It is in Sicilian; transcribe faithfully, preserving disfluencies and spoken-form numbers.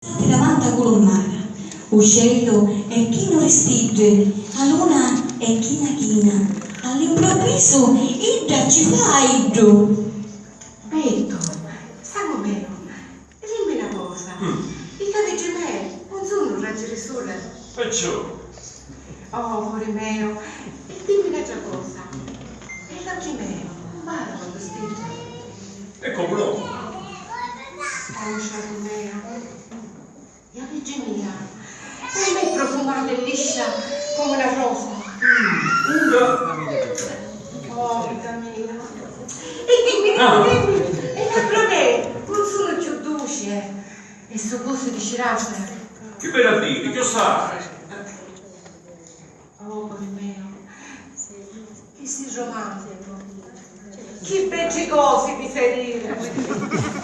Ti lavanta cu lu mari, u celu è chinu ri stiddi, a luna è china china, all'improvvisu idda ci fa a iddu. Beddu, samu menu, dimmi na cosa, i caviddi mei nun sunnu raggi ri suli? Perciò? Oh, cori meu, e dimmi n'atra cosa, e l'occhi mei nun parlanu di stiddi? E comu no? Oh, ciaru meu, e a viti mia nun è profumata e liscia comu na rosa? Pura! Oh, vita mia, e dimmi, dimmi, dimmi, e l'avra mei nun sunnu cchiù duci, eh? E su gustu di cirasa. Chi veni a diri, chi o sai? Oh, cori meu, chi si romanticu, chi beddi cosi mi fai diri.